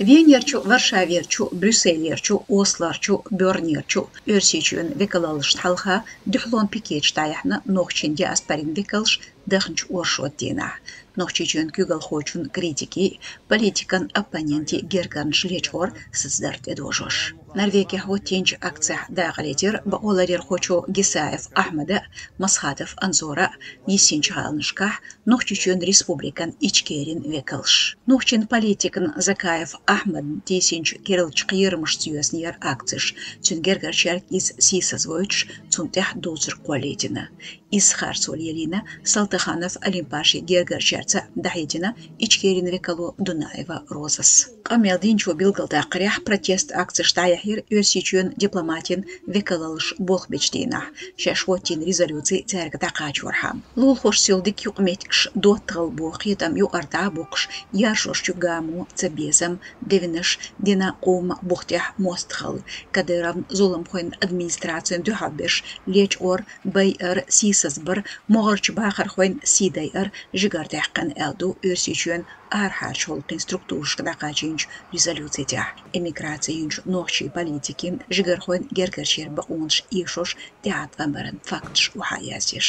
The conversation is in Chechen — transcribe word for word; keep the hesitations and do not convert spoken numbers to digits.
Венерчу, Варшаверчу, Брюсселерчу, Ослорчу, Бернерчу Оьрсийчоьнан векалаллашта хьалха дуьхьалон пикеташ дӀаяьхьна нохчийн диаспорин векалш дахначу оршот дийнахь. Нохчийчоьнан куьйгалхочун критикийн, политикан оппонентийн гергарнаш лечкъор сацдар тӀедожош. Норвегехь хӀоттийначу акцехь дакъалетира бакъоларъярхочо Гисаев Ахьмада, Масхадов Анзора йисинчу гӀаланашкахь Нохчийчоьнан Республикан Ичкерин векалш. Нохчийн политикна Закаев Ахьмадна тийсинчу керлачу кхерамашца йоьзна яра акцеш, цуьнан гергарчаьрга иза сийсазвойтуш, цунна тӀехь дувцар кхоллийтина. Иза харцо лелийна Салтыханов Олимпашин гергарчаьрца, дӀахьедина Ичкерин векало Дунаева Розас. Къамел динчо билгалдаккхарехь, протест акцеш дӀаяьхьира Оьрсийчоьнан дипломатийн векалаллаш болх бечу дийнахь, шаьш хӀоттийна резолюци цаьрга дӀакхачорхьама. Лулахошца йолу дика юкъаметтигаш доттагӀалла боху кхетам юкъара дӀа а боккхуш, яржошчу гамо, цабезам, девнаш, динан, къоман бухтехь мостагӀалла, Кадыровн зуламхойн администрацина дуьхьалберш лечкъор, байар, сийсазбар, могӀарчу бахархойн сий дайар жигара даьккхина, аьлла ду Оьрсийчоьнан арахьарчу гӀуллакхийн структурашка дӀакхачийначу резолюци тӀехь. Эмиграци йинчу нохчийн политикийн, жигархойн гергарчеран бакъонаш эшош тӀеӀаткъам баран факташ охьа а яздеш.